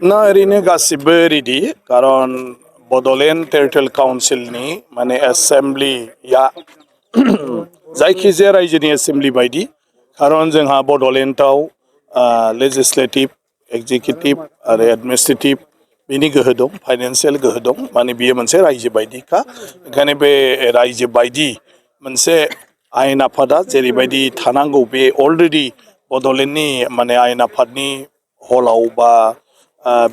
ना ओरैनो गासिबो रेडि कारन बड'लेण्ड टेरिटरियेल काउन्सिलनि माने एसेम्ब्लिया जायखिजाया रायजोनि एसेम्ब्लि बायदि कारन जोंहा बड'लेण्डआव लेजिस्लेटिभ एक्जिकिउटिभ आरो एडमिनिस्ट्रेटिभ बिनि गोहो दं फाइनान्सियेल गोहो दं माने बियो मोनसे रायजो बायदिखा ओंखायनो बे रायजो बायदि मोनसे आयेन आफादा जेरैबायदि थानांगौ बे अलरेडि बड'लेण्डनि माने आयेन आफादनि हलाव बा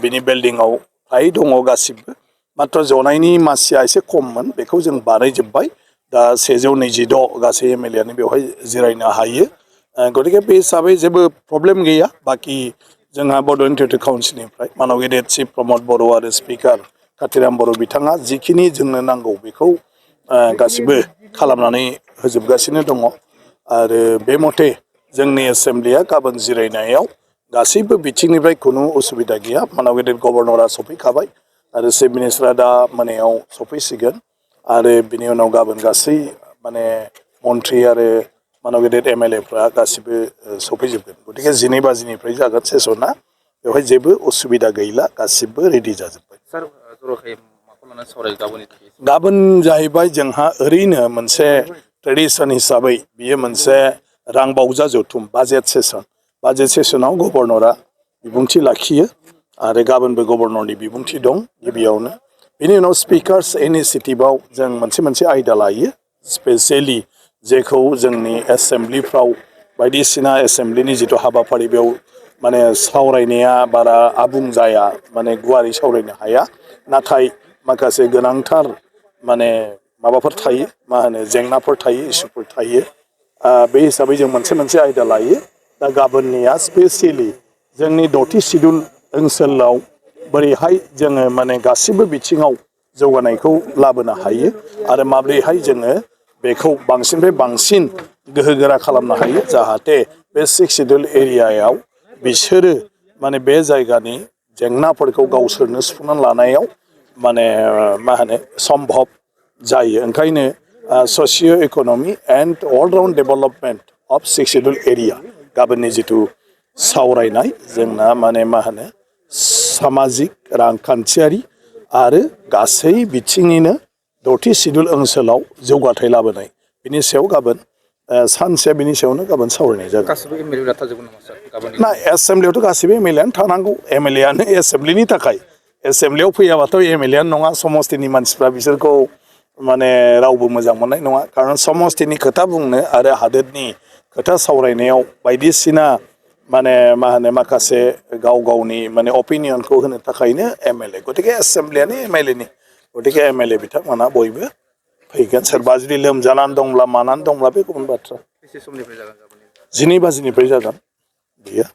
बिनि बिल्डिंआव फ्राय दङ गासिबो मात्र जनायनि मासिया एसे खममोन बेखौ जों बानायजोब्बाय दा 126 गासै एमएलएआनो बेवहाय जिरायनो हायो गतिके बे हिसाबै जेबो प्रब्लेम गैया बाखि जोंहा बड'लेण्ड टेरिटरियेल काउन्सिलनिफ्राय मानव गेदेर चिफ प्रमद बर' आरो स्पिकार कातिराम बर' बिथाङा जिखिनि जोंनो नांगौ बेखौ गासिबो खालामनानै होजोबगासिनो दङ आरो बे मथे जोंनि एसेम्ब्लिया गाबोन जिरायनायाव गासैबो बिथिंनिफ्राय खुनु उसुबिदा गैया मानव गेदेर गभर्नरा सफैखाबाय आरो चिफ मिनिस्टारा दा मोनायाव सफैसिगोन आरो बिनि उनाव गाबोन गासै माने मन्थ्रि आरो मानव गेदेर एमएलएफ्रा गासिबो सफैजोबगोन गतिके 12 बाजिनिफ्राय जागोन सेसना बेवहाय जेबो उसुबिदा गैला गासिबो रेडि जाजोब्बाय गाबोन जाहैबाय जोंहा ओरैनो मोनसे ट्रेडिसन हिसाबै बियो मोनसे रां बावजा जथुम बाजेट सेसनाव गभर्नरा बिबुंथि लाखियो आरो गाबोनबो गभर्नरनि बिबुंथि दं गिबियावनो बिनि उनाव स्पिकार्स इनिसिएटिभआव जों मोनसे आयदा लायो स्पेसियेलि जेखौ जोंनि एसेम्ब्लिफ्राव बायदिसिना एसेम्ब्लिनि जिथु हाबाफारि बेयाव माने सावरायनाया बारा आबुं जाया माने गुवारै सावरायनो हाया नाथाय माखासे गोनांथार माने माबाफोर थायो मा होनो जेंनाफोर थायो इसुफोर थायो बे हिसाबै जों मोनसे आयदा लायो दा गाबोननिया स्पेसियेलि जोंनि 10थि सिडुल ओनसोलाव बोरैहाय जोङो माने गासिबो बिथिङाव जौगानायखौ लाबोनो हायो आरो माब्रैहाय जोङो बेखौ बांसिननिफ्राय बांसिन गोहोगोरा खालामनो हायो जाहाथे बे 6 सिडुल एरियायाव बिसोरो माने बे जायगानि जेंनाफोरखौ गावसोरनो सुफुंनानै लानायाव माने मा होनो सम्भब जायो ओंखायनो socio' economy and all round development of 6 schedule area गाबोननि जिथु सावरायनाय जोंना माने मा होनो सामाजिक रांखान्थियारि आरो गासै बिथिंनिनो 10थि सिडुल ओनसोलाव जौगाथाय लाबोनाय बिनि सायाव गाबोन सानसे बिनि सायावनो गाबोन सावरायनाय जागोन ना एसेम्ब्लियावथ' गासिबो एमएलएआनो थानांगौ एमएलएआनो एसेम्ब्लिनि थाखाय एसेम्ब्लियाव फैयाबाथ' एमएलएआनो नङा समस्तिनि मानसिफ्रा बिसोरखौ माने रावबो मोजां मोननाय नङा खारन समस्तिनि खोथा बुंनो आरो हादोरनि खोथा सावरायनायाव बायदिसिना माने मा होनो माखासे गावनि माने अपिनियनखौ होनो थाखायनो एमएलए गतिके एसेम्ब्लियानो एमएलएनि गतिके एमएलए बिथांमोना बयबो फैगोन सोरबा जुदि लोमजानानै दंब्ला मानानै दंब्ला बे गुबुन बाथ्रा 12 बाजिनिफ्राय जागोन बेयो